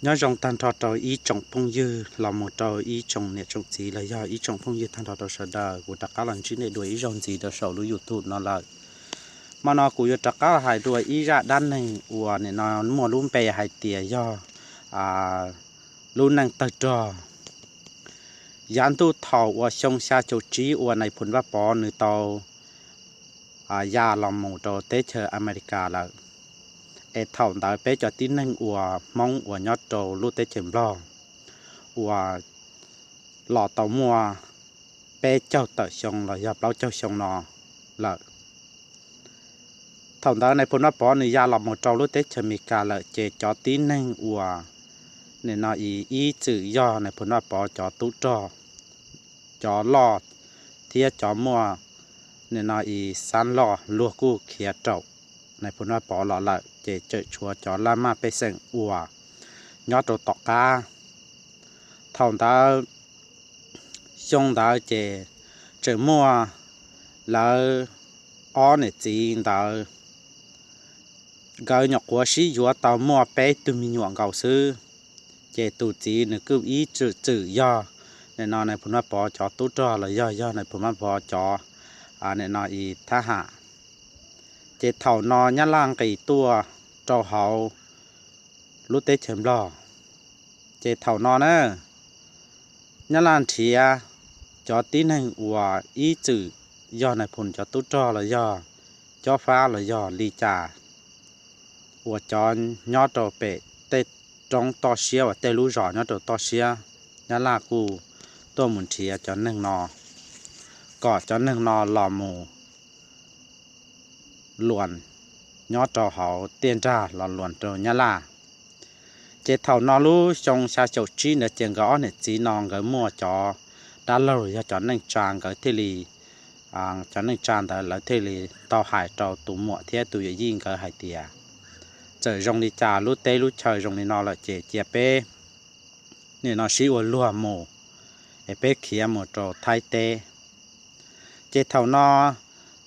Nyob zoo tag nrho rau ib tsoom phooj ywg los mus rau ib tsoom niam tsoom txiv los yog ib tsoom phooj ywg tag nrho rau sawv daws. Kuv rov qab los ntsib nej dua ib zaug ntxiv rau saum lub YouTube no lawm. Hmo no kuv yuav rov qab hais dua ib zaj dab neeg uas nim no muaj lub npe hais tias yog lub neej tawg rog. Yav ntuj thaum uas xyoo xya caum tsib uas Nais Phoo Vaj Pov nws tau ya los mus rau teb chaws Amelikas lawm, es thaum ntawd peb cov tib neeg uas Hmoob uas nyob rau lub teb chaws Nplog uas los tau muaj peb caug tawm xyoo los yog plaub caug xyoo no lawm. Thaum ntawd Nais Phoo Vaj Pov nws ya los mus rau lub teb chaws Amelikas lawm ces cov tib neeg uas nim no ib txwm yog Nais Phoo Vaj Pov cov tub rog, cov loj thiab cov muaj nim no xab loj luag kuj khiav raum Nais Phoo Vaj Pov los lawm ces tseem tshuav cov laj maj pej xeem uas nyob rau tom qab. Thaum ntawd, xyoo ntawd ces tseem muaj lawv ob niam txiv ntawd, nkawd nyuam qhuav sib yuav tau muaj peb tug me nyuam nkaus xwb. Ces tus txiv nws kuj ib txwm txwm yog nim no Nais Phoo Vaj Pov cov tub rog los yog yog Nais Phoo Vaj Pov cov nim no thab ham. Ces thaum no Nyab Laj nqis tuaj rau hauv lub teb chaws Nplog. Ces thaum no na, Nyab Laj nrhiav cov tib neeg uas ib txwm yog Nais Phoo cov tub rog los yog cob fab los yog li cas uas cov nyob rau pem tej roob toj siab uas tej lub zos nyob rau toj siab, Nyab Laj kuj tuaj mus nrhiav cov neeg no, kom cov neeg no los mus luas nyob rau hauv tiaj nrag los luas rau Nyab Laj. Ces thaum no lub xyoo xya caum tsib ntawd ces nkawd ob niam txiv no nkawd muaj cov dab laug yog cov neej tsa, nkawd thiaj li, cov neej tsa ntawd lawv thiaj li tau hais rau tus muam thiab tus yawm yij nkawd hais tias, txawm zoo li cas lub teb lub chaw zoo li no lawm ces cia peb nim no sib ua luag mus, es peb khiav mus rau Thaib teb. Ces thaum no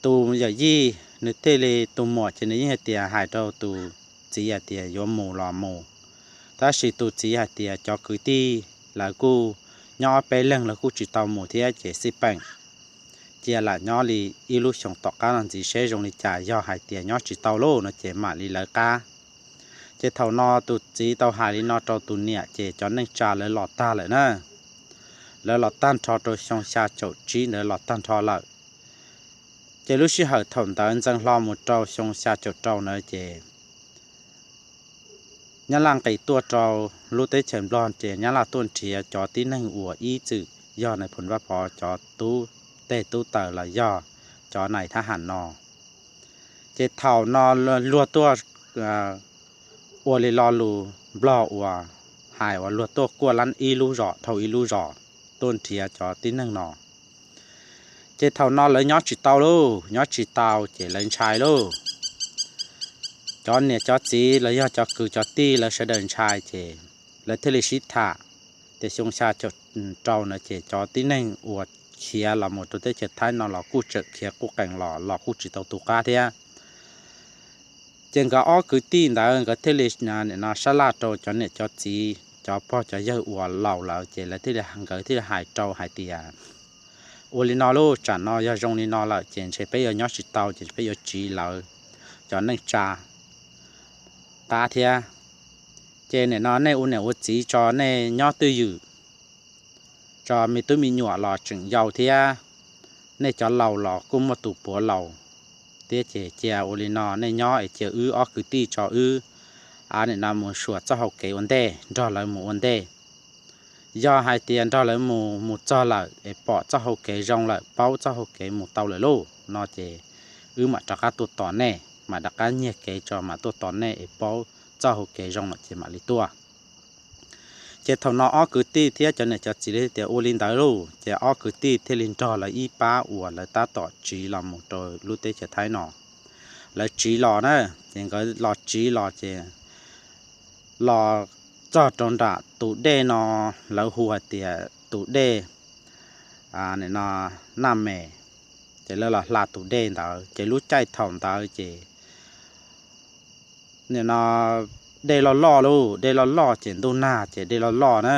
tus yawm yij nws thiaj li, tus muam ces nws yeej hais tias, hais rau tus txiv hais tias yuav mus los mus, tab sis tus txiv hais tias cov kwv tij lawv kuj nyob ob peb leeg, lawv kuj tsis tau mus thiab ces xij peem cia lam nyob li ib lub xyoos tom qab no ntxiv seb zoo li cas, yog hais tias nyob tsis tau lauj no ces mam li lawv qab. Ces thaum no tus txiv tau hais li no rau tus niam ces cov neej tsa lawv los tag lawm na. Lawv los tag nrho rau xyoo xya caum tsib ntawd los tag nrho lawm. Ces lub sij hawm thaum ntawd ntxeev hlo mus rau xyoo xya caum rau ntawd ces Nyab Laj nqis tuaj rau lub teb chaws Nplog ces Nyab Laj tuaj nrhiav cov tib neeg uas ib txwm yog Nais Phoo Vaj Pov cov tub teg tub taws los yog cov nais thab ham no. Ces thaum no luag tuaj ua li lo lus Nplog uas hais uas luag tuaj kuaj lab ib lub zos dhau ib lub zos tuaj nrhiav cov tib neeg no. Ces thaum no lawv nyob tsis tau lauj, nyob tsis tau ces lawv ntshai lauj. Cov niam cov txiv los yog cov kwv cov tij lawv sawv daws ntshai ces lawv thiaj li sib tham tias xyoo xya caum rau ntawd ces cov tib neeg uas khiav los mus rau teb chaws Thaib no los kuj tseem khiav quj qees los, los kuj tsis tau tu qab thiab. Ces nkawd ob kwv tij ntawd nkawd thiaj li nim no sab laj rau cov niam cov txiv, cov pog cov yawg uas laus lawm ces lawv thiaj li, nkawd thiaj li hais rau hais tias, ua li no lauj, tsam no yog zoo li no lawm ces ntshe peb yuav nyob tsis tau ces peb yuav tsiv lawv cov neej tsa qab thiab. Ces nim no nej ua niam ua txiv tso, nej nyob twj ywm, tso me tub me nyuam los tseem yau thiab, nej cov laus los kuj muaj tus puav laus thiab ces cia ua li no, nej nyob es cia wb ob kwv tij tso wb a nim no mus suam txoj hau kev ua ntej, nrog lawv mus ua ntej. Yog hais tias nrog lawv mus mus txog lawm es pom txoj hau kev zoo lawm, paub txoj hau kev mus tau lawm lauj no ces wb mam rov qab tuaj tos nej, mam rov qab nyiag kev tso mam tuaj tos nej es paub txoj hau kev zoo lawm ces mam li tuaj. Ces thaum no ob kwv tij thiab cov niam cov txiv li tias ua li ntawd lauj, ces ob kwv tij thiaj li nrog lawv ib pab uas lawv tab tom tsiv los mus rau lub teb chaws Thaib no. Lawv tsiv los na, ces nkawd los tsiv los ces los txog rau nram tus dej no, lawv hu hais tias tus dej nim no Naj Mes, ces lawv los hla tus dej ntawd ces lub caij thaum ntawd ces nim no dej loj loj lauj, dej loj loj ces ntuj nag ces dej loj loj na.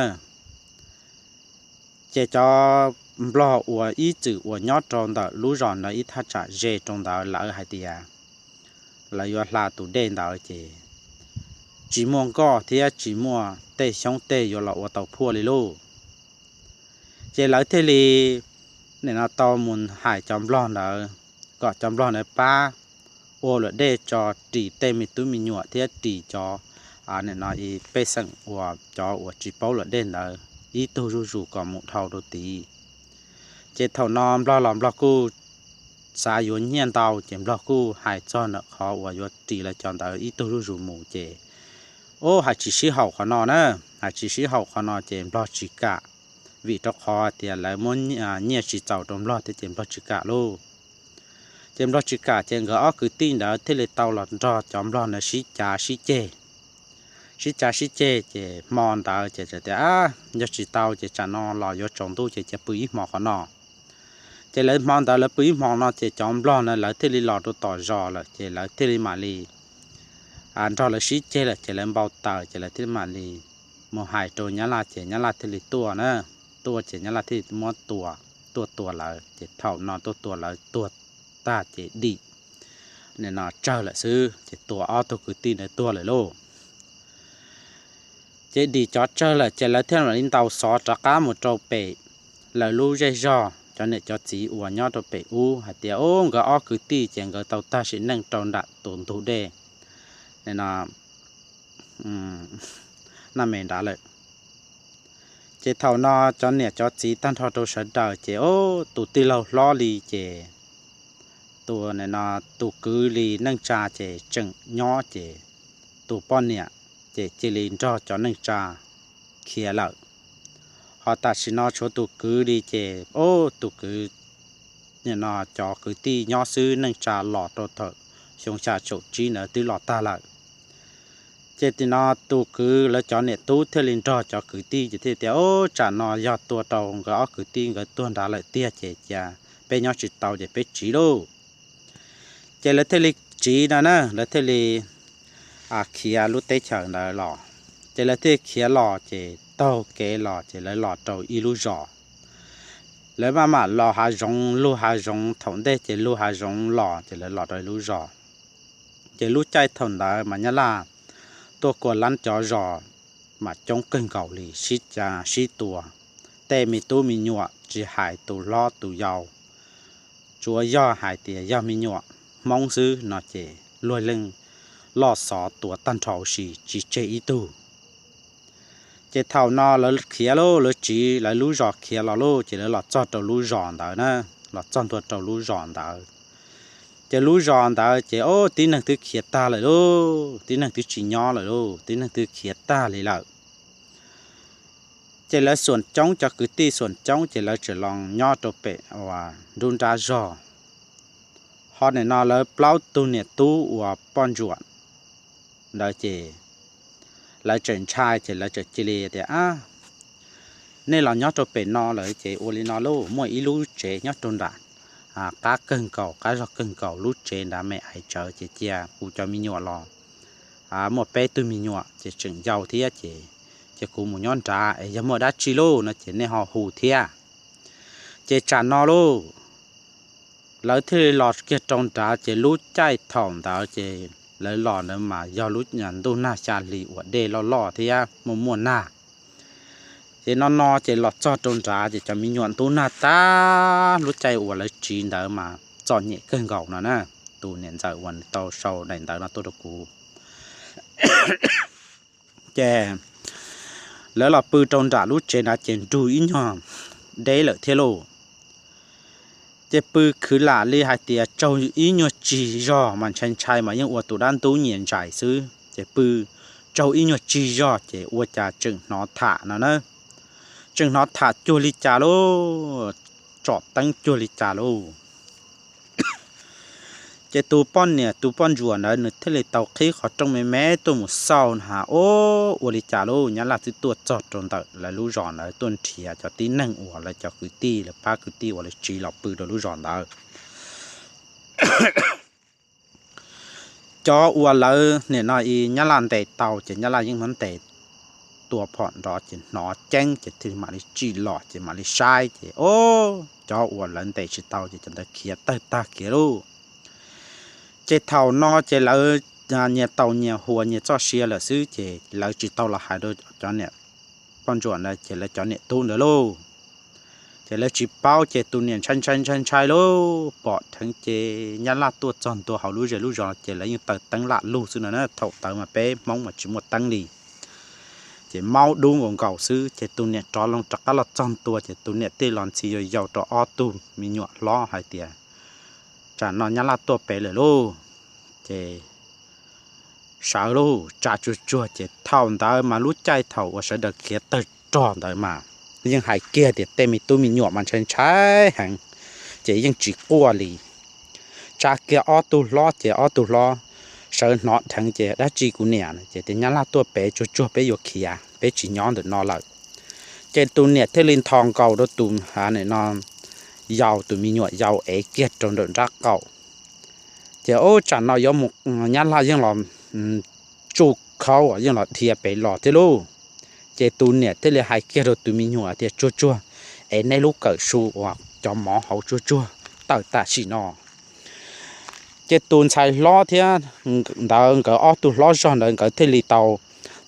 Ces cov nplog uas ib txwm uas nyob rau ntawm lub zos ntawd ib thaj tsam ze rau ntawd lawv hais tias lawv yuav hla tus dej ntawd ces tsis muaj nkoj thiab tsis muaj tej xyoob tej yuav los ua tau phuaj li lauj. Ces lawv thiaj li nim no tau mus hais cov nplog ntawd kom cov nplog ntawd pab ua luam dej tso ris tej me tub me nyuam thiab ris cov nim no pej xeem uas cov uas tsis paub luam dej ntawd ib tug zuj zus kom mus dhau rau tid. Ces thaum no nplog los nplog kuj xav yuav nyiaj ntau ces nplog kuj hais txog ntawm qhov uas yuav ris lawv cov ntawd ib tug zuj zus mus ces, ub, hais tsis sib haum qhov no na, hais tsis sib haum qhov no ces nplog tsis kam, vim rau qhov tias lawv muab nyiaj tsis txaus rau nplog thiab ces nplog tsis kam lauj. Ces nplog tsis kam ces nkawd ob kwv tij ntawd thiaj li tau los nrog cov nplog ntawd sib cav sib ceg. Sib cav sib ceg ces hmo ntawd ces tias, yog tsis tau ces tsam no los yuav tsaus ntuj ces cia pw ib hmo qhov no. Ces lawv hmo ntawd lawv pw ib hmo no ces cov nplog na lawv thiaj li los rau tom zos lawm ces lawv thiaj li mam li nrog lawv sib ceg lawm ces lawv npau taws ces lawv thiaj li mam li mus hais rau nyab laj ces nyab laj thiaj li tuaj na, tuaj ces nyab laj thiaj li muab tua, tuaj tua lawv ces thaum no tuaj tua lawv tuag tag ces dim nim no tsawg lawm xwb ces tua ob tug kwv tij ntawd tuag lawm lauj. Ces dim cov tsawg lawm ces lawv thiaj mam li ntaus xov rov qab mus rau pem lawv lub zej zog cov niam cov txiv uas nyob rau pem ub hais tias, ub, nkawd ob kwv tij ces nkawd tau tag sim neej rau nram tus ntug dej no, naj me nrad lawm. Ces thaum no cov niam cov txiv tag nrho rau sawv daws ces, ub, tus tij laug hlob li ces tus, tus kwv li neej tsa ces tseem nyob ces tus poj niam ces cia li nrog cov neej tsa khiav lawm. Ho tam sim no tshuav tus kwv li ces, ub, tus kwv no cov kwv tij nyob xwb, neej tsa los rau thaum xyoo xya caum tsib ntawd twb los tag lawm. Ces tim no tus kwv lawv cov niam tub thiaj li nrog cov kwv tij ces thiaj tias, ub, tsam no yog tua rau nkawd ob kwv tij nkawd tuag nrad lawm tiag ces cia peb nyob tsis tau ces peb tsiv lauj. Ces lawv thiaj li tsiv no na, lawv thiaj li khiav lub teb chaws ntawd los. Ces lawv thiaj khiav los ces taug kev los ces lawv los rau ib lub zos. Lawv maj mam los hav zoov, lug hav zoov thaum ntej ces lug hav zoov los ces lawv los rau ib lub zos. Ces lub caij thaum ntawd mas nyab laj tuaj kua lab cov zos mas coob kawg nkaus li, sib cav sib tua. Tej me tub me nyuam tsis hais tus hlob tus yau, tsuav yog hais tias yog me nyuam Hmoob xwb no ces luag leej loj xov tua tag nrho huv si tsis tseg ib tug. Ces thaum no lawv khiav lauj, lawv tsiv lawv lub zos khiav los lauj, ces lawv los txog rau lub zos ntawd na, los txog ntua rau lub zos ntawd. Ces lub zos ntawd ces, ub, tib neeg twb khiav tag lawm lauj, tib neeg twb tsis nyob lawm lauj, tib neeg twb khiav tag li lawm. Ces lawv xuam coob, cov kwv tij xuam coob ces lawv tseem los nyob rau pem uas nruab nrab zog. Ho nim no lawv plaub tug niam tub uas poj ntsuam ntawd ces lawv tseem ntshai ces lawv tseem cia li tias, nej los nyob rau pem no lawm ces ua li no lauj, muaj ib lub tsev nyob rau nram qab kawg nkaus, qab zog kawg nkaus, lub tsev nrad me aiv tsawv ces cia kuv cov me nyuam los muaj peb tug me nyuam ces tseem yau thiab ces, ces kuv mus nyob nrad es yog muaj dab tsi lauj no ces nej ho hu thiab. Ces tsam no lauj, lawv thiaj li los kiag rau nrad ces lub caij thaum ntawd ces lawv los ntawd mas yog lub ntuj nag xya hli uas dej loj loj thiab muaj muaj nag. Ces no no ces los txog rau nrad ces cov me nyuam ntub nag tag, lub caij uas lawv tsiv ntawd mas txom nyem kawg nkaus no na. Tus niam ntxawm uas tau sau daim ntawv no tuaj rau kuv ces lawv los pw rau nram lub tsev nrad ces nrug ib nyuag deb lawm thiab lauj. Ces pw khwv lam li hais tias tsaug ib nyuag tsig zog mas ntshai ntshai mas yeej ua tus dab ntub nyias ntsais xwb ces pw tsaug ib nyuag tsig zog ces ua cas tseem hnov tham no na. Tseem hnov tham cuag li cas lauj, tsom teeb cuag li cas lauj. Ces tus poj niam tus poj ntsuam ntawd nws thiaj li tau qhib qhov rooj me me tuaj mus xauj na, ub, ua li cas lauj, nyab laj twb tuaj txog rau ntawm lawv lub zos ntawd tuaj nrhiav cov tib neeg uas lawv cov kwv tij lawv pab kwv tij uas lawv tsiv los pw rau lub zos ntawd. cov uas lawv nim no i Nyab Laj ntes tau ces Nyab Laj yeej muab ntes tua phom nrov ces hnov ceeb ces thiaj li mam li tsim los ces mam li saib ces o, cov uas lawv ntes tsis tau ces cov ntawd khiav tawg tag kiag lauj. Ces thaum no ces lawv nyias tau nyias huas nyias txoj sia lawm xwb ces lawv tsis tau los hais rau cov niam poj ntsuam ntawd ces lawv cov niam tub ntawd lauj. Ces lawv tsis paub ces tus niam ntshai ntshai ntshai ntshai lauj, pom dheev ces Nyab Laj tuaj txog ntua hauv lub zej lub zos ces lawv yeej taws teeb lam lug xwb no na, thaum ntawd mas peb Hmoob mas tsis muaj teeb li. Ces maub dub nkaus nkaus xwb ces tus niam rov loo rov qab los txog ntua ces tus niam thiaj los ntxhi yau yau rau ob tug me nyuam hlob hais tias, tsam no Nyab Laj tuaj pem lawm lauj, ces sawv lauj, tsa tsuag tsuag. Ces thaum ntawd mas lub caij thaum uas sawv daws khiav tawg rog ntawd mas yeej hais kiag tias tej me tub me nyuam mas ntshai ntshai heev, ces yeej tsis quaj li. Tsa kiag ob tug hlob ces ob tug hlob sawv hnov dheev ces dab tsi kuv niam, ces tias Nyab Laj tuaj pem, tsuag tsuag peb yuav khiav, peb tsis nyob ntawm no lawm. Ces tus niam thiaj li nthos nkaus rau tus no yau, tus me nyuam yau ev kiag rau ntawm nrab qaum. Ces ub, tsam no yuav mus, Nyab Laj yeej los tsuj khaub yeej los dhia pem los thiab lauj. Ces tus niam thiaj li hais kiag rau tus me nyuam tias tsuag tsuag, es nej lub kawm su uas cov mov hauv tsuag tsuag, tawm tam sim no. Ces tus ntxhais hlob thiab ntawd nkawd ob tug hlob zog ntawd nkawd thiaj li tau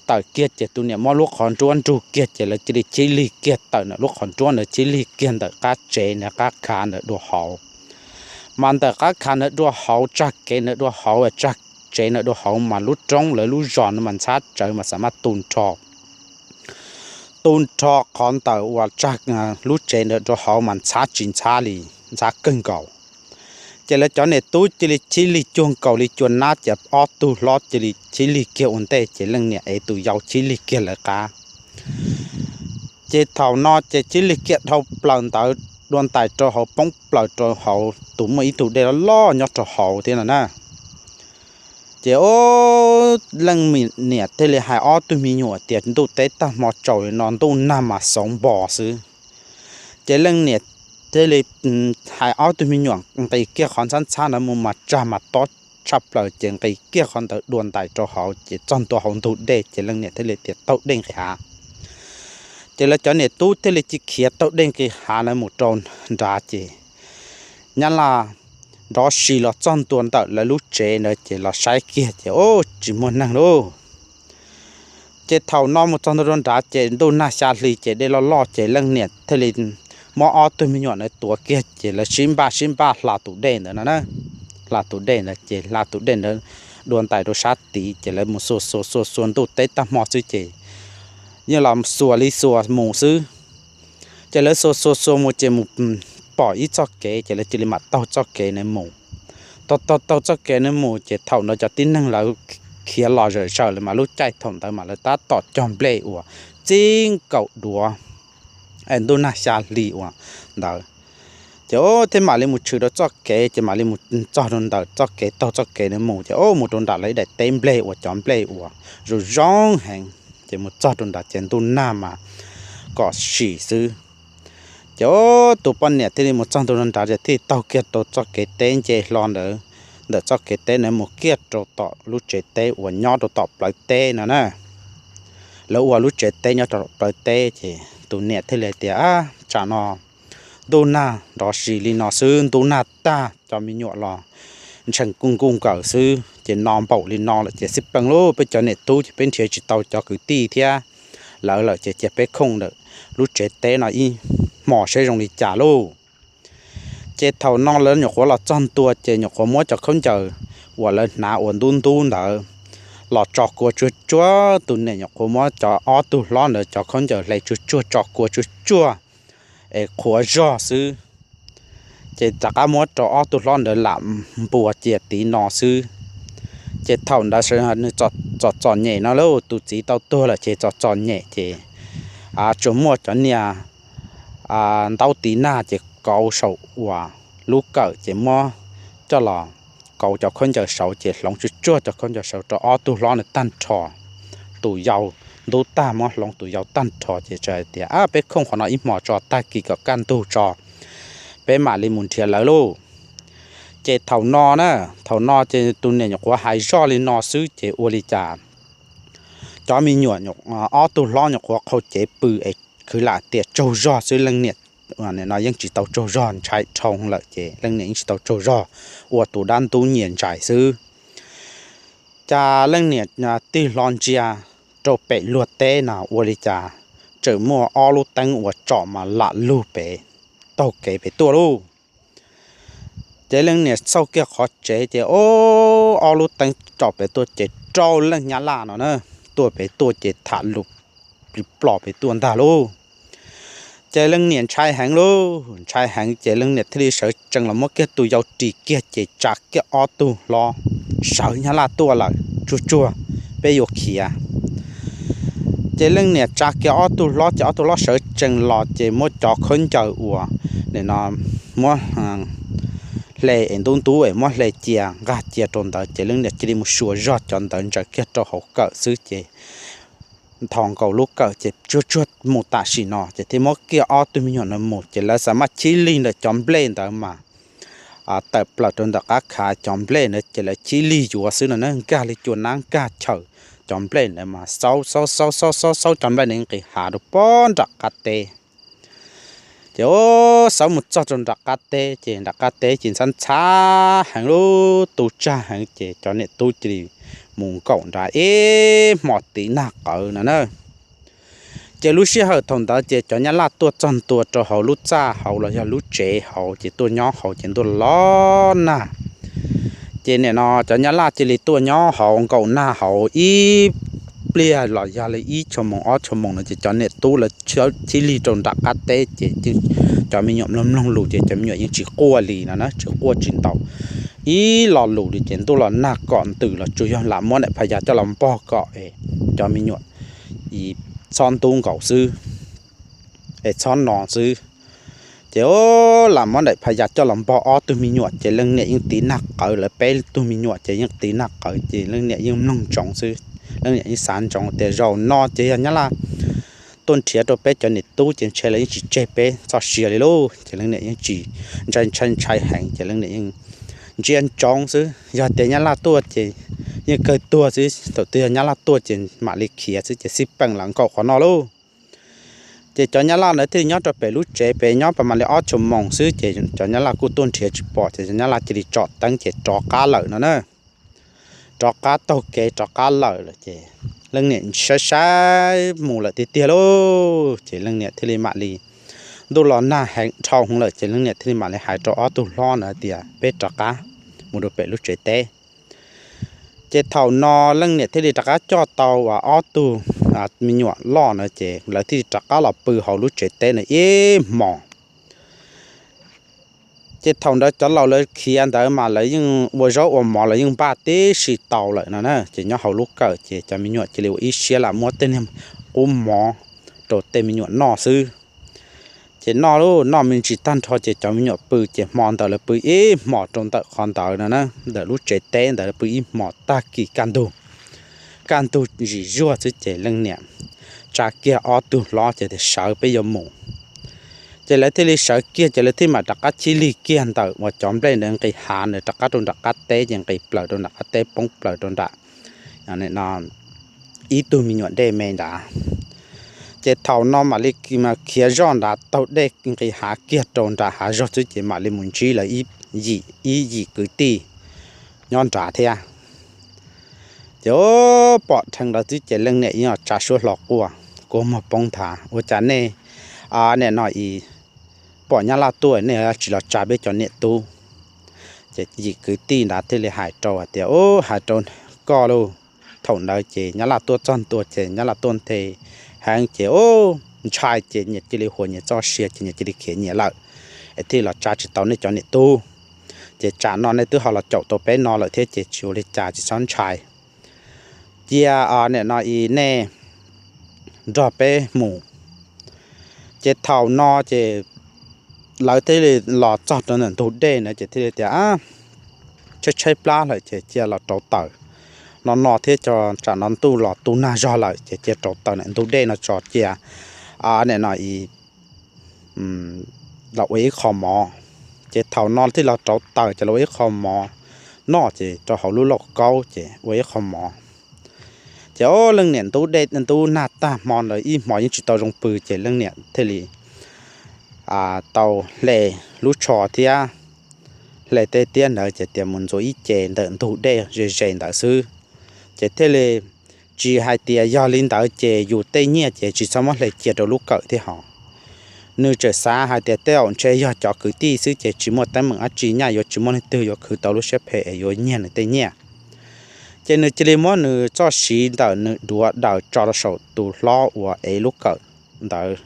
tawm kiag ces tus niam muab lub qhov nruab nrug kiag ces lawv cia li chib lig kiag tawm ntawm lub qhov nruab ntawd chib lig kiag ntawm qab tsev ntawd qab khav ntawd dua hauv. Mas ntawm qab khav ntawd dua hauv, tsag kev ntawd dua hauv, tsag tsev ntawd dua hauv mas lub roob lawv lub zos no mas ntxhab tsawv mas xam maj tu nrho tu nrho qhov ntawm uas tsag lub tsev ntawd dua hauv mas ntxhab tsis ntxhab li, ntxhab kawg nkaus. Ces lawv cov niam tub cia li chib lig cuag nkaus li cua nab ces ob tug hlob cia li chib lig kiag ua ntej ces leej niam ev tus yau chib lig kiag lawv qab. Ces thaum no ces chib lig kiag dhau plaws ntawd dua ntais rau hauv, poob plaws rau hauv tus, muaj ib tug dej loj loj nyob rau hauv thiab no na. Ces ub, leej niam thiaj li hais ob tug me nyuam tias ntuj teb tag hmo tsaus li no ntuj nag mas xoov npo xwb. Ces leej niam thiaj li hais ob tug me nyuam nqis kiag qhov ntxhab ntxhab ntawd mus mas tsag mas tob tshaj plaws ces nqis kiag qhov ntawd dua ntais rau hauv ces txog ntua hauv ntug dej ces leej niam thiaj li tias taug dej nqis hav. Ces lawv cov niam tub thiaj li cia khiav taug dej nqis hav ntawd mus rau nrad ces Nyab Laj nrov si los txog ntua ntawm lawv lub tsev ntawd ces los saib kiag ces ub, tsis muaj neeg lauj. Ces thaum no mus txog ntua rau nrad ces ntuj nag xya hli ces dej loj loj ces leej niam thiaj li muab ob tug me nyuam ntawd tuav kiag ces lawv sib npaj sib npaj hla tus dej ntawd no na. Hla tus dej ntawd ces hla tus dej ntawd dua ntais rau sab tid ces lawv mus xuas xuas xuas xuas ntuj teb tag hmo xwb ces yeej los xuas li xuas mus xwb. Ces lawv xuas xuas xuas mus ces mus pom ib txoj kev ces lawv cia li mam taug txoj kev ntawd mus. Taug taug taug txoj kev ntawd mus ces thaum ntawd cov tib neeg lawv khiav los zawm zaws lawm mas lub caij thaum ntawd mas lawv tab tom cog nplej uas txij nkaus duav ntuj nag xya hli uas ntawd. Ces ub, thiaj mam li mus tshwm rau txoj kev ces mam li mus txog rau ntawm txoj kev, taug txoj kev ntawd mus ces ub, mus rau nram lawv ib daim teb nplej uas cov nplej uas zoo zoo heev. Ces mus txog rau nrad ces ntuj nag mas kom sim xwb. Ces ub, tus poj niam thiaj li mus txog ntua rau nrad ces thiaj taug kiag rau txoj kev teb nce hlo ntawd, ntawm txoj kev teb ntawd mus kiag rau tom lub tsev teb uas nyob rau tom plawv teb no na. Lawv ua lub tsev teb nyob rau plawv teb ces tus niam thiaj li tias, tsam no ntuj nag nrov si li no xwb, ntuj nag tag cov me nyuam los ntsees kuj nkuj nkaws xwb ces no npaum li no lawm ces xij peem lauj, peb cov niam tub ces peb nrhiav tsis tau cov kwv tij thiab lawv lawm ces cia peb khooj ntawm lub tsev teb no ib hmo seb zoo li cas lauj. Ces thaum no lawv nyuam qhuav los txog ntua ces nyuam qhuav muab cov khaub ncaws uas lawv hnav uas ntub ntub ntawd los tso kua tsuag tsuag, tus niam nyuam qhuav muab cov ob tug hlob ntawd cov khaub ncaws hle tsuag tsuag tso kua tsuag tsuag es qhuav zog xwb. Ces rov qab muab rau ob tug hlob ntawd lam npua cia tiv no xwb. Ces thaum ntawd nws txom txom nyem no lauj, tus txiv tau tuag lawm ces txom txom nyem ces tsuas muaj cov niag ntaub tiv nag ces kauv saum uas lub kawm ces muab coj los kauv cov khaub ncaws saud ces hloov tsuag tsuag cov khaub ncaws saud rau ob tug hlob ntawd tag nrho. Tus yau ntub tag muab hloov tus yau tag nrho ces hais tias, peb khooj qhov no ib hmo tso, tag kis kom kaj ntug tso peb mam li mus nrhiav lawv lauj. Ces thaum no na, thaum no ces tus niam nyuam qhuav hais zoj li no xwb ces ua li cas cov me nyuam, ob tug hlob nyuam qhuav qhau cev pw es khwv lam tias tsaug zog xwb, leej niam no yeej tsis tau tsaug zog, ntshai dhau lawm ces leej niam yeej tsis tau tsaug zog, ua tus dab ntub nyias ntsais xwb. Cas leej niam tig hlo ntsia rau pem luag teb na ua li cas tseem muaj ob lub teeb uas tsom mas lam lug pem taug kev pem tuaj lauj. Ces leej niam xauj kiag qhov tsev ces ob lub teeb tsom pem tuaj ces rau leej nyab laj no na, tuaj pem tuaj ces tham lus plis plos pem tuaj ntag lauj. Ces leej niam ntshai heev lauj, ntshai heev ces leej niam thiaj li sawv tsees los muab kiag tus yau ris kiag ces tsa kiag ob tug hlob, sawv nyab laj tuaj lawm, tsuag tsuag peb yuav khiav. Ces leej niam tsa kiag ob tug hlob ces ob tug hlob sawv tsees los ces muab cov khaub ncaws uas nim no muab hle es ntub ntub es muab hle cia nqag cia rau ntawd ces leej niam cia li mus xuas zog cov ntawd ntsaws kiag rau hauv kawm xwb ces nthos nkaus lub kawm ces tsuag tsuag mus tam sim no ces thiaj muab kiag ob tug me nyuam no mus ces lawv xav maj chib lig ntawm cov nplej ntawd mas tawm plaws rau ntawm qab khav cov nplej ntawd ces lawv chib lig yuav xwb no na, nkag li cua nab nkag chaw cov nplej ntawd mas xaub xaub xaub xaub xaub xaub cov nplej ntawd nqis hav rau pob nram qab teb. Ces xaub mus txog rau nram qab teb ces nram qab teb ces ntxhab ntxhab heev lub tu tsag heev ces cov niam tub cia li mus nkaum nrad ib hmos tiv nag qawv no na. Ces lub sij hawm thaum ntawd ces cov nyab laj tuaj txog ntua rau hauv lub txaj hauv los yog lub tsev hauv ces tuaj nyob hauv ces ntuj los nag. Ces nim no cov nyab laj cia li tuaj nyob hauv nkaum nag hauv ib pliag los yog li ib tshuaj moos ob tshuaj moos no ces cov niam tub lawv chib lig rau nram qab teb ces cov me nyuam mloog mloog lus ces cov me nyuam yeej tsis quaj li no na, tsis quaj tsis ntaus ib lo lus li ces ntuj los nag kom ntws los tsuas yog lam muab daim phas yas coj los npog kom es cov me nyuam txhob ntub nkaus xwb es txhob no xwb. Ces lam muab daim phas yas coj los npog ob tug me nyuam ces leej niam yeej tiv nag qawv, lawv peb tug me nyuam ces yeej tiv nag qawv ces leej niam yeej mloog ntsoov xwb. Leej niam yeej xav ntsoov tias zaum no ces yog nyab laj tuaj nrhiav rau peb cov niam tub ces ntshe lawv yeej tsis tseg peb txoj sia li lauj. Ces leej niam yeej tsis, ntshai ntshai ntshai heev ces leej niam yeej ntsia ntsoov xwb, yog tias nyab laj tuaj ces yeej kawg tuag xwb, thaum twg yog nyab laj tuaj ces mam li khiav xwb ces xij peem lam nkaum qhov no lauj. Ces cov nyab laj ntawd thiaj li nyob rau pem lub tsev pem nyob pas mam li ob tshuaj moos xwb ces cov nyab laj kuj tuaj nrhiav tsis pom ces cov nyab laj cia li tsom teeb ces rov qab lawm no na. Rov qab taug kev rov qab lawm lawm ces leej niam saib saib mus lawm tiag tiag lauj ces leej niam thiaj li mam li, ntuj los nag heev dhau hwv lawm ces leej niam thiaj li mam li hais rau ob tug hlob ntawd tias peb rov qab mus rau pem lub tsev teb. Ces thaum no leej niam thiaj li rov qab coj tau ob tug me nyuam loj na ces lawv thiaj li rov qab los pw hauv lub tsev teb na ib hmos. Ces thaum ntawd cov laus lawv khiav ntawd mas lawv yeej ua zaub ua mov lawv yeej npaj tib si tau lawm no na ces nyob hauv lub kawm ces cov me nyuam cia li ua ib siab lam muab tej niag qub mov rau tej me nyuam noj xwb. Ces noj lub noj me ntsis tag nrho ces cov me nyuam pw ces hmo ntawd lawv pw ib hmos rau ntawm qhov ntawd no na, ntawm lub tsev teb ntawd pw ib hmos tag kis kaj ntug, kaj ntug zim zuag xwb ces leej niam tsa kiag ob tug hlob ces tias sawv peb yuav mus. Ces lawv thiaj li sawv kiag ces lawv thiaj mam rov qab chib lig kiag ntawm uas cov nplej ntawd nqis hav ntawd rov qab rau nram qab teb ces nqis plaws rau nram qab teb poob plaws rau nram ib tug me nyuam dej me nrad. Ces thaum no mam li khiav zoj nrad taug dej nqis hav kiag rau nram hav zog xwb ces mam li mus ntsib lawv ib yim kwv tij nyob nrad thiab. Ces pom dheev lawv xwb ces leej niam yeej tsa suab hlo quaj kua muag poob nthav, ua cas nej nim no pom nyab laj tuaj nej tsis los tsa peb cov niam tub? Ces yim kwv tij nrad thiaj li hais rau hais tias, u, hais rau koj lauj, thaum ntawd ces nyab laj tuaj txog ntua ces nyab laj tuaj nthe heev ces u, ntshai ces nyias cia li huas nyias txoj sia ces nyias cia li khiav nyias lawm, es thiaj los tsa tsis tau nej cov niam tub. Ces tsam no nej twb ho los caum tau peb no lawm thiab ces tsis ua li cas tsis txhob ntshai. Cia nim no i nej nrog peb mus. Ces thaum no ces lawv thiaj li los txog rau ntawm ntug dej na ces thiaj li tias, tshaib tshaib plab lawm ces cia los rauv taws no no thiab, tsam no ntuj los tu nag zog lawm ces cia rauv taws ntawm ntug dej no tso cia nim no i los ua ib qho mov. Ces thaum no thiaj los rauv taws ces los ua ib qho mov noj ces rau hauv lub lauj kaub ces ua ib qho mov. Ces ob leej niam ntub dej ntub nag tag hmo ntawd ib hmo yeej tsis tau zoo pw ces leej niam thiaj li tau hle lub tsho thiab hle tej tiab ntawd ces tias mus ntxuav ib ce ntawm ntug dej ze ze ntawd xwb. Ces thiaj li tsis hais tias yog li ntawd ces yus tej nyiaj ces tsis txhob muab hle cia rau lub kawm thiab hos. Nws txawm xav hais tias tej zaum ntshe yog cov kwv tij xwb ces tsis muaj teeb meem dab tsi nyaj yuav tsis muaj leej twg yuav khwv tau lub siab phem es yuav nyiag nws tej nyiaj. Ces nws cia li muab nws txoj siv ntawm nws duav daws tso rau saum tus hlob uas ev lub kawm ntawd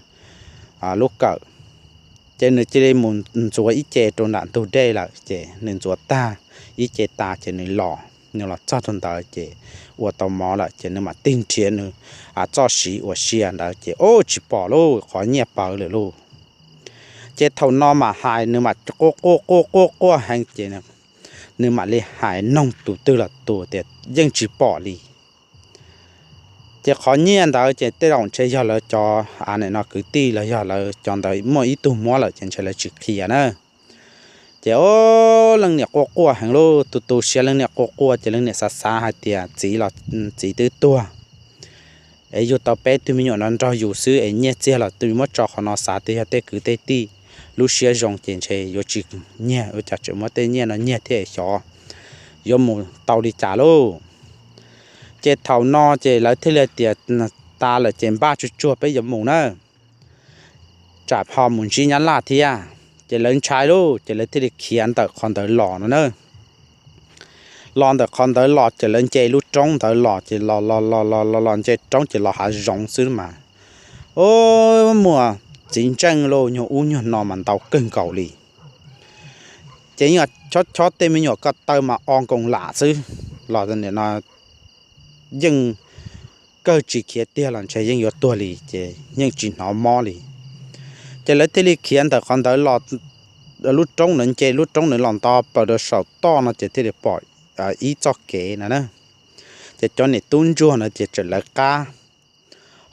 lub kawm. Ces nws cia li mus ntxuav ib ce rau nram ntug dej lawm ces nws ntxuav tag ib ce tas ces nws los, nws los txog rau ntawd ces ua tau mov lawm ces nws mam tig nrhiav nws txoj siv uas sia ntawd ces ub tsis pom lauj, qhov nyiaj pawv lawm lauj. Ces thaum no mam hais nws mam quaj quaj quaj quaj quaj heev ces nws mam li hais noog tus twg los tus tias yeej tsis pom li. Ces qhov nyiaj ntawd ces tej zaum ntshe yog lawv cov a nim no kwv tij los yog lawv cov ntawd muaj ib tug muab lawm ces ntshe lawv tsis qhia na. Ces ub leej niam quaj quaj heev lauj, tus tus siav leej niam quaj quaj ces leej niam xav xav hais tias txiv los txiv twb tuag es yug tau peb tug me nyuam no nrog yus xwb es nyiaj txiag los twb muab tso qhov no xav tias yog tej kwv tej tij lub siab zoo ces ntshe yuav tsis nyiag ua cas tseem muab tej nyiaj no nyiag thiab xyov yuav mus tau li cas lauj. Ces thaum no ces lawv thiaj li tias tas lawm ces npaj tsuag tsuag peb yuav mus na, tsam ho mus ntsib nyab laj thiab. Ces lawv ntshai lauj ces lawv thiaj li khiav ntawm qhov ntawd los no na. Los ntawm qhov ntawd los ces lawv nce lub roob ntawd los ces los los los los los los nce roob ces los hav zoov xwb mas ub muaj txiv ntseej lauj, nyuag ub nyuag no mas ntau kawg nkaus li. Ces yeej chob chob tej me nyuam ko taw mas o nkoos lam xwb los nim no yeej kawg tsis khiav tiag los ntshe yeej yuav tuag li ces yeej tsis hnov mob li. Ces lawv thiaj li khiav ntawm qhov ntawd los, lub roob ntawd nce lub roob ntawd los nto plaws rau saum toj no ces thiaj li pom ib txoj kev no na. Ces cov niam tub ntsuag no ces tseem lawv qab,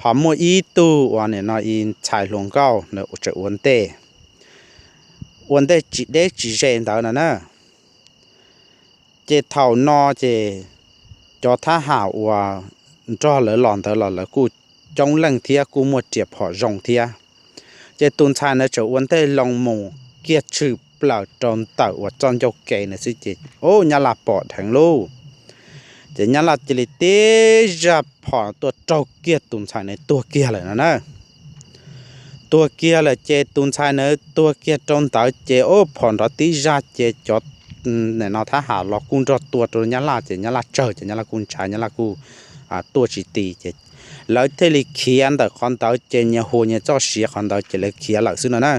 ho muaj ib tug uas nim no ib ntxhais hluas nkauj na tseem ua ntej, ua ntej tsis deb tsis ze ntawd no na. Ces thaum no ces cov thab ham uas nrog lawv los ntawd los lawv kuj coob leej thiab kuj muaj riam phom zoo thiab. Ces tus ntxhais ntawd tseem ua ntej loo mus kiag tshwm plaws rau ntawm uas txoj ncauj kev ntawd xwb ces ub nyab laj pom dheev lauj. Ces nyab laj cia li tib zaj phom tuaj raug kiag tus ntxhais ntawd tuag kiag lawm no na. Tuag kiag lawm ces tus ntxhais ntawd tuag kiag rau ntawd ces ub phom nrov tib zaj ces cov nim no thab ham los kuj nrog tua rau nyab laj ces nyab laj tsawg ces nyab laj kuj ntshai nyab laj kuj tuaj tsis ti ces lawv thiaj li khiav ntawm qhov ntawd ces nyias hu nyias txoj sia qhov ntawd ces lawv khiav lawm xwb no na.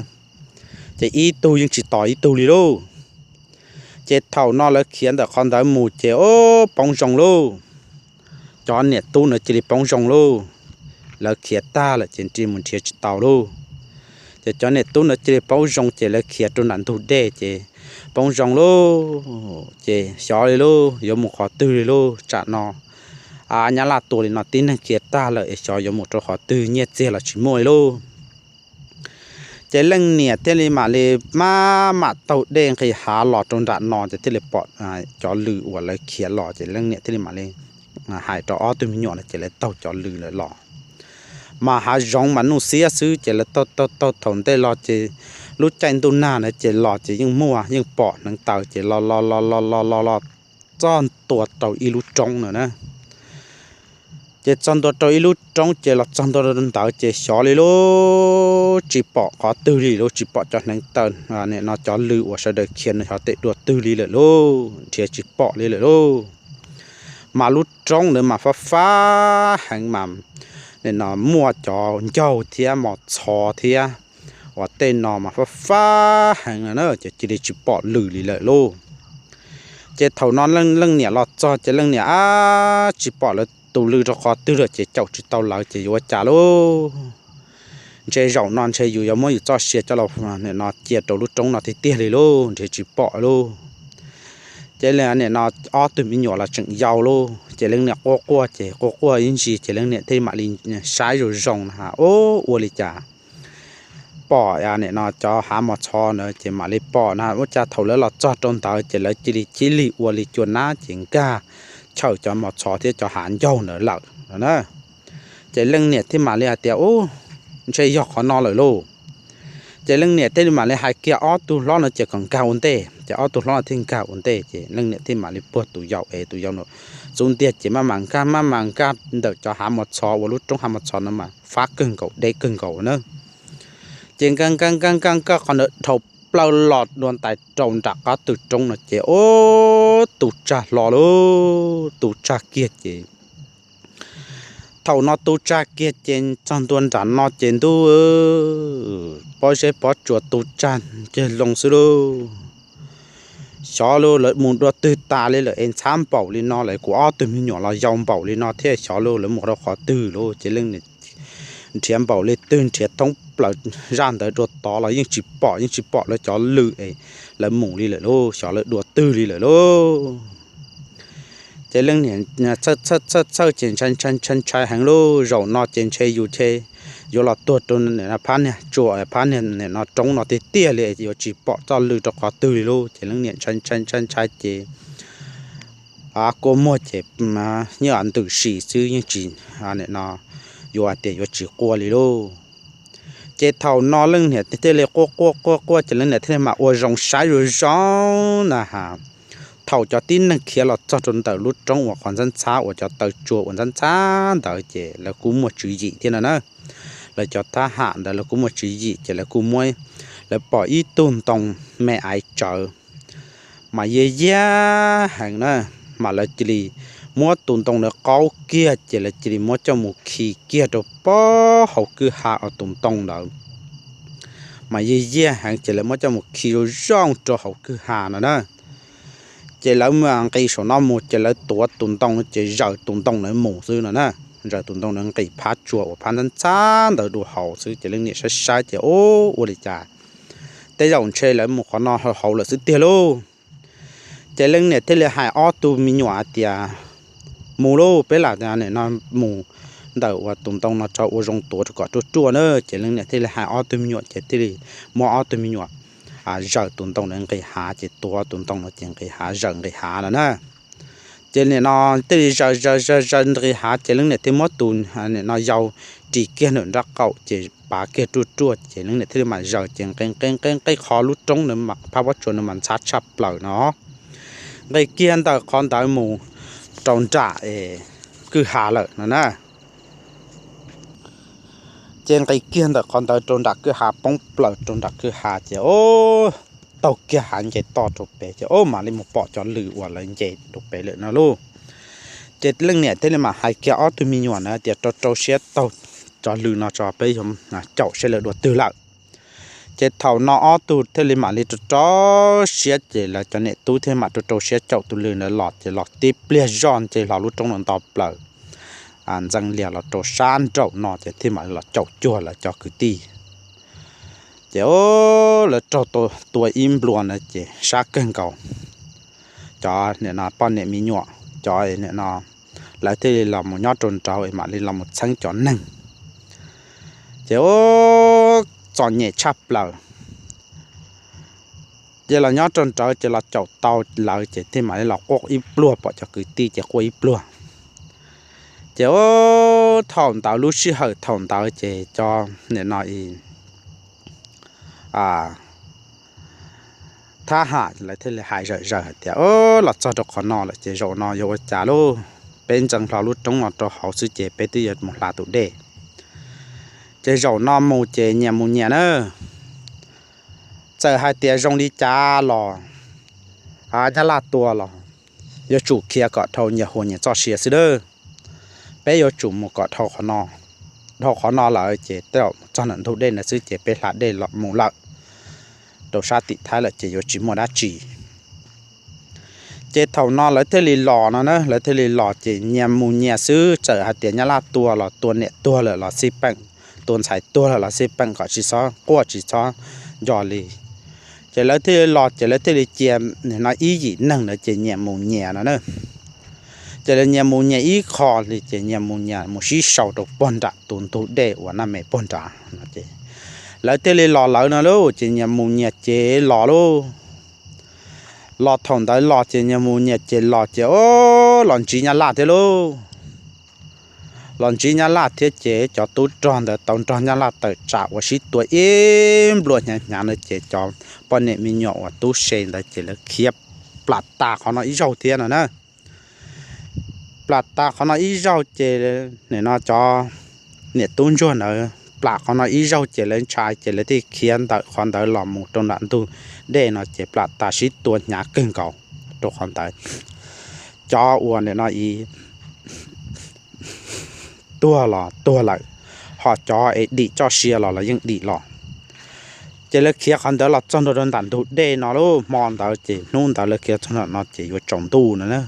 Ces ib tug yeej tsis tos ib tug li lauj. Ces thaum no lawv khiav ntawm qhov ntawd mus ces ub poob zoo lauj. Cov niam tub ntawd cia li poob zoo lauj. Lawv khiav tag lawm ces cia li mus nrhiav tsis tau lauj. Ces cov niam tub ntawd cia li poob zoo ces lawv khiav rau nram ntug dej ces poob zoo lauj. Ces xyov li lauj, yuav mus qhov twg li lauj, tsam no nyab laj tua li no tib neeg khiav tag lawm es xyov yuav mus rau qhov twg, nyiaj txiag los tsis muaj li lauj. Ces leej niam thiaj li mam li maj mam taug dej nqis hav los rau nram no ces thiaj li pom cov lws uas lawv khiav los ces leej niam thiaj li mam li hais rau ob tug me nyuam no ces lawv taug cov lws lawm los. Mas hav zoov mas nuj xiab xwb ces lawv taug taug taug thaum ntej los ces lub caij ntuj nag na ces los ces yeej muaj yeej pom hneev taw ces los los los los los los los txog ntua rau ib lub roob no na. Ces txog ntua rau ib lub roob ces los txog ntua rau ntawd ces xyov li lauj, tsis pom qhov twg li lauj, tsis pom cov hneev taw, nim no cov lws uas sawv daws khiav no xyov tes dua twg li lawm lauj, nrhiav tsis pom li lawm lauj. Mas lub roob ntawd mas fab fab heev mas nim no muaj cov ncaug thiab mos txhov thiab uas tej no mas fab fab heev no na ces cia li tsis pom lws li lawm lauj. Ces thaum no leej niam los txog ces leej niam ab tsis pom lawv tus lw rau qhov twg lawm ces caum tsis tau lawv ces yuav ua cas lauj. Ntshe zaum no ntshe yus yuav muab yus txoj sia coj los nim no cia rau lub roob no tiag tiag li lauj, nrhiav tsis pom lauj. Ces nim no ob tug me nyuam los tseem yau lauj, ces leej niam quaj quaj ces quaj quaj ib ntsis ces leej niam thiaj mam li saib zoo zoo na, ub ua li cas pom nim no cov hav mos txhov ntawd ces mam li pom na. Ua cas thaum lawv los txog rau ntawd ces lawv cia li chib lig ua li cua nab ces nkag chaws cov mos txhov thiab cov hav ncaug ntawd lawm no na. Ces leej niam thiaj mam li hais tias, Ub, ntshe yog qhov no lawm lauj. Ces leej niam thiaj li mam li hais kiag ob tug hlob no ces kom nkag ua ntej, ces ob tug hlob no thiaj nkag ua ntej, ces leej niam thiaj mam li puag tus yau es tus yau no xub ntiag ces maj mam nkag maj mam nkag ntawm cov hav mos txhov uas lub roob hav mos txhov no mas fab kawg nkaus deb kawg nkaus na. Ces nkag nkag nkag nkag nkag qhov ntawd dhau plaws los dua ntais rau nram qab tw roob no ces ub, tu tsag hlo lauj, tu tsag kiag ces thaum no tu tsag kiag ces txog ntua nram no ces ntuj, pob zeb pob tsuas tu tsag ceg loo xwb lauj. Xyov lauj, lawv mus dua twg tas li lawm es ntxhab npaum li no lawm, kuv ob tug me nyuam los yau npaum li no thiab, xyov lauj lawv mus rau qhov twg lauj. Ces leej niam nrhiav npaum li twg nrhiav thoob plaws zaj ntawd dua tod los yeej tsis pom, yeej tsis pom lawv cov lw es lawv mus li lawm lauj, xyov lawv dua twg li lawm lauj. Ces leej niam txhawj txhawj txhawj ces ntshai ntshai ntshai ntshai heev lauj. Zaum no ces ntshe yus ntshe yuav los tuag rau phab niag tsua, phab niag no roob no tiag tiag li, yuav tsis pom txoj lw rau qhov twg li lauj. Ces leej niam ntshai ntshai ntshai ntshai ces kua muag ces yeej ntws si xwb, yeej tsis, no, yuav hais tias yuav tsis quaj li lauj. Ces thaum no leej niam thiaj li quaj quaj quaj quaj ces leej niam thiaj li mam ua zoo saib zoo zoo na has. Thaum cov tib neeg khiav los txog rau ntawm lub roob uas qhov ntxhab ntxhab uas cov taw tsua uas ntxhab ntxhab ntawd ces lawv kuj muaj tswv yim thiab no na. Lawv cov thab ham ntawd lawv kuj muaj tswv yim ces lawv kuj muab, lawv pom ib tug ntoo me aiv tsawv mas yag yag heev na, mas lawv cia li muab tus ntoo ntawd qaub kiag ces lawv cia li muab coj mus khi kiag rau pob hauv kwj ha uas tus ntoo ntawd mas yag yag heev ces lawv muab coj mus khi zoo zoo rau hauv kwj ha no na. Ces lawv mam nqis saum no mus ces lawv tuav tus ntoo ces zaws tus ntoo ntawd mus xwb no na. Zaws tus ntoo ntawd nqis phab tsua uas phab ntxhab ntxhab ntawd dua hauv xwb ces leej niam saib saib ces ub, ua li cas tej zaum ntshe lawv mus qhov no hauv lawm xwb tiag lauj. Ces leej niam thiaj li hais ob tug me nyuam hais tias, Mus lauj, peb lam nim no mus ntawm uas tus ntoo no tso ua zoo tuav rau kom ruaj ruaj na. Ces leej niam thiaj li hais ob tug me nyuam ces thiaj li muab ob tug me nyuam zaws tus ntoo ntawd nqis hav ces tuav tus ntoo no ces nqis hav zaws nqis hav no na. Ces nim no thiaj li zaws zaws zaws zaws nqis hav ces leej niam thiaj muab tus nim no yau ris kiag ntawm nraub qaum ces pav kiag ruaj ruaj ces leej niam thiaj li mam zaws ces nqis nqis nqis nqis qhov lub roob ntawd phab pob tsuas ntawd mas ntxhab tshaj plaws no. Nqis kiag ntawm qhov ntawd mus rau nram es kwj ha lawm no na. Ces nqis kiag ntawm qhov ntawd rau nram kwj ha, poob plaws rau nram kwj ha ces ub, taug kiag hav nce toj rau pem ces ub mam li mus pom cov lw uas lawv nce rau pem lawm no lauj. Ces leej niam thiaj li mam hais kiag ob tug me nyuam na tias, Rau rau siab taug cov lw no tso, peb yuav caum saib lawv dua twg lawm. Ces thaum no ob tug thiaj li mam li rau rau siab ces lawv cov niam tub thiaj mam rau rau siab caum tus lw ntawd los ces los tib pliag zoj nce hlo lub roob no nto plaws ntxeev lias los rau sab nraum no ces thiaj mam li los caum cuag lawv cov kwv tij. Ces lawv raug tua ib nplua na ces sab kawg nkaus. Cov nim no poj niam me nyuam, cov nim no lawv thiaj li los mus nyob rau nraud es mam li los mus txheeb cov neeg. Ces ub, txom nyem tshaj plaws. Ces los nyob rau nraud ces los caum tau lawv ces thiaj mam li los quaj ib pluag, pom cov kwv tij ces quaj ib pluag. Ces ub, thaum ntawd lub sij hawm thaum ntawd ces cov nim no thab ham lawv thiaj li hais zawm zaws hais tias, Los txog rau qhov no lawm ces zaum no yuav ua cas lauj? Peb ntxeev hlo lub roob no rau hauv xwb ces peb twb yuav mus hla tus dej. Ces zaum no mus ces nyias mus nyias na. Txawm hais tias zoo li cas los, nyab laj tua los, yuav tsum khiav kom dhau nyias hua nyias txoj sia xwb dab. Peb yuav tsum mus kom dhau qhov no. Dhau qhov no lawm ces tej zaum mus txog ntawm ntug dej ntawd xwb ces peb hla dej los mus lawm rau sab tim Thaib lawm ces yuav tsis muaj dab tsi. Ces thaum no lawv thiaj li los no na, lawv thiaj li los ces nyias mus nyias xwb. Txawm hais tias nyab laj tua los tua niam tuag lawm los xij peem, tua ntxhais tuag lawm los xij peem kom tsis txhob quaj tsis txhob nco li. Ces lawv thiaj li los ces lawv thiaj li cia no ib yim neeg ntawd ces nyias mus nyias no na. Ces lawv nyias mus nyias ib qho li ces nyias mus nyias mus sib sau rau puag nram tus ntug dej uas naj me puag nrad no ces lawv thiaj li los lawv no lauj, ces nyias mus nyias ces los lauj. Los thaum ntawd los ces nyias mus nyias ces los ces o, los ntsiv Nyab Laj thiab lauj. Los ntsiv Nyab Laj thiab ces cov tub rog ntawd tau nrog Nyab Laj tawm tsam uas sib tua ib nplua hnyav hnyav na ces cov poj niam me nyuam uas tub se ntawd ces lawv khiav plam tas qhov no ib zaug thiab no na. Plam tas qhov no ib zaug ces nim no cov niam tub ntsuag ntawd plam qhov no ib zaug ces lawv ntshai ces lawv thiaj khiav ntawm qhov ntawd los mus rau nram ntug dej no ces plam tas sib tua hnyav kawg nkaus rau qhov ntawd. Cov uas nim no tuag los tuag lawm, ho cov es dim txoj sia los los yeej dim los. Ces lawv khiav qhov ntawd los txog ntua rau nram ntug dej no lauj, hmo ntawd ces hnub ntawd lawv khiav txog nram no ces yuav tsaus ntuj no na.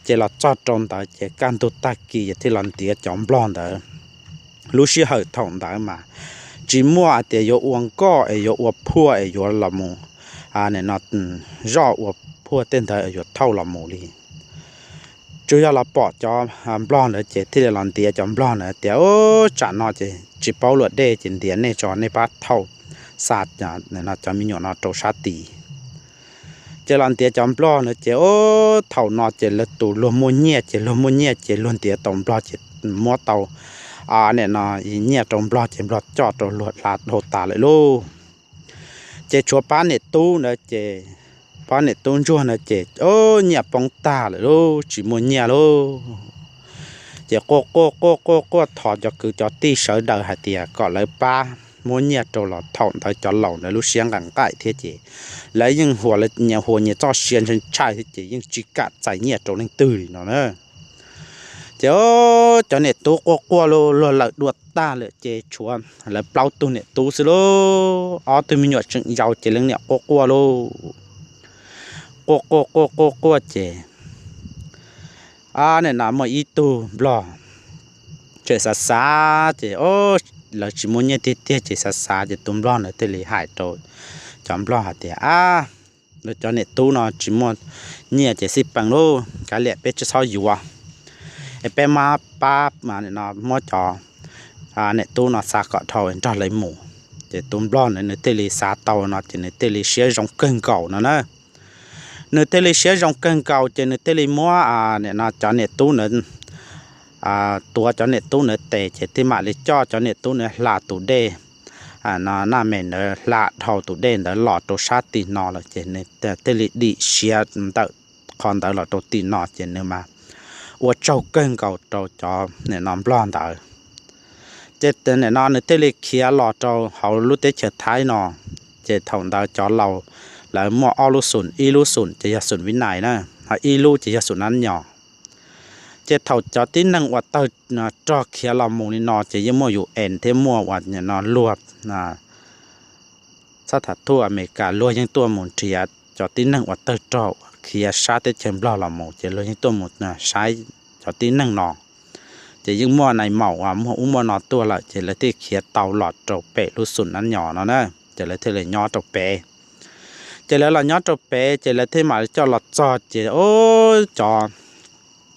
Ces los txog rau ntawd ces kaj ntug tag kis thiaj los ntiav cov nplog ntawd. Lub sij hawm thaum ntawd mas tsis muaj hais tias yuav ua nkoj es yuav ua phuaj es yuav los mus, nim no zoj ua phuaj tej ntawd yuav thauj los mus li. Tsuas yog los pom cov nplog ntawd ces thiaj li los ntiav cov nplog ntawd tias, Tsam no ces tsis paub luam dej ces ntiav nej tso, nej pab thauj xa cov me nyuam no rau sab tid. Ces los ntiav cov nplog ntawd ces thaum no ces lawv tus luag muaj nyiaj ces luag muaj nyiaj ces luag ntiav tau nplog ces muab tau nim no nyiaj rau nplog ces nplog coj rau luag hla dhau tas lawm lauj. Ces tshuav pab niam tub ntawd ces, pab niam tub ntsuag ntawd ces nyiaj poob tag lawm lauj, tsis muaj nyiaj lauj. Ces quaj quaj quaj quaj quaj thov cov kwv cov tij sawv daws hais tias kom lawv pab muab nyiaj rau los thaum ntawd cov laus ntawd lub siab nqaim nqaim thiab ces lawv yeej nyias huas nyias txoj sia ntshai ntshai thiab ces yeej tsis kam txais nyiaj rau leej twg li no na. Ces cov niam tub quaj quaj luag lawm dua tag lawm ces tshuav lawv plaub tug niam tub xwb lauj, ob tug me nyuam tseem yau ces leej niam quaj quaj lauj. Quaj quaj quaj quaj quaj ces nim no muaj ib tug nplog tseem xav xav ces lawv tsis muaj nyiaj tiag tiag ces xav xav ces tus nplog ntawd thiaj li hais rau cov nplog hais tias, Ab, cov niam tub no tsis muaj nyiaj ces xij peem lauj, kav liam peb tsis txhob yuav, es peb muab pab muab cov niam tub no xa kom dhau nrog lawv mus. Ces tus nplog ntawd nws thiaj li xav tau no ces nws thiaj li siab zoo kawg nkaus no na. Nws thiaj li siab zoo kawg nkaus ces nws thiaj li muab nim no cov niam tub ntawd tuav cov niam tub ntawd tes ces thiaj mam li coj cov niam tub ntawd hla tus dej no, naj me ntawd hla dhau tus dej ntawd los rau sab tim no lawm ces nws thiaj li dim siav ntawm qhov ntawd los rau tim no ces nws mas ua tsaug kawg nkaus rau cov nim no nplog ntawd. Ces nim no nws thiaj li khiav los rau hauv lub teb chaws Thaib no. Ces thaum ntawd cov laus lawv muaj ob lub xum, ib lub xum ces yog xum Vib Nais na, ho ib lub ces yog xum Nab Nyos. Ces thaum cov tib neeg uas tawg rog khiav los mus li no ces yeej muaj UN thiab muaj uas nim no luag txhob tham thuaj Amelikas luag yeej tuaj mus nrhiav cov tib neeg uas tawg rog uas khiav sab teb chaws Nplog los mus ces luag yeej tuaj mus saib cov tib neeg no. Ces yeej muaj nais maum uas muaj ub muaj no tuaj lawm ces lawv thiaj khiav tau los rau pem lub xum Nab Nyos no na, ces lawv thiaj li nyob rau pem. Ces lawv los nyob rau pem ces lawv thiaj mam li coj los txog ces cov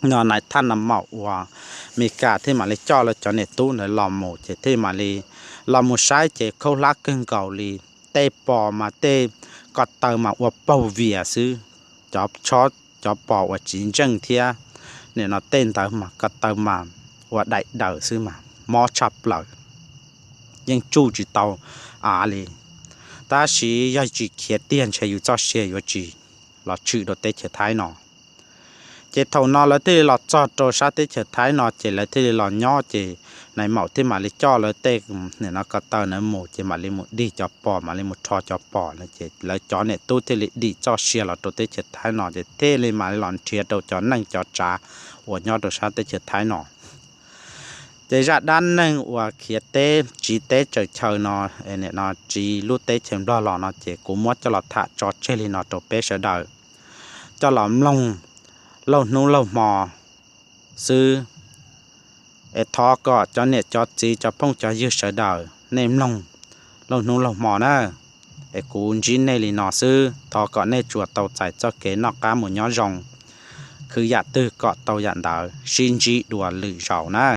no nais thaj nas maum uas Amelikas thiaj mam li coj lawv cov niam tub ntawd los mus ces thiaj mam li los mus saib ces khaub hlab kawg nkaus li. Tej pos mas tej ko taw mas ua paug vias xwb, cov tshob cov pos uas tsis ntseej thiab nim no tej ntawd mas ko taw mas ua daim daws xwb mas mob tshaj plaws, yeej tsuj tsis tau av li. Tab sis yog tsis khiav tiag ntshe yus txoj sia yuav tsis los tshwm rau teb chaws Thaib no. Ces thaum no lawv thiaj li los txog rau sab teb chaws Thaib no ces lawv thiaj li los nyob ces nais maum thiaj mam li coj lawv tej nim no ko taw ntawd mus ces mam li mus dig cov pos mam li mus rho cov pos no ces lawv cov niam tub thiaj li dim txoj sia los rau teb chaws Thaib no ces thiaj li mam li los nrhiav rau cov neej cov tsav uas nyob rau sab teb chaws Thaib no. Ces zaj dab neeg uas khiav teb tsiv teb tsaws chaw no nim no tsiv lub teb chaws Nplog los no ces kuv muab coj los tham tso tseg li no rau peb sawv daws coj los mloog laug hnub laug hmo xwb. Es thov kom cov niam cov txiv cov phooj cov ywg sawv daws nej mloog laug hnub laug hmo na. Es kuv ntsib nej li no xwb, thov kom nej tsuas tau txais txoj kev noj qab mus nyob zoo, khwv yam twg kom tau yam ntawd, sib ntsib dua lwm zaus na.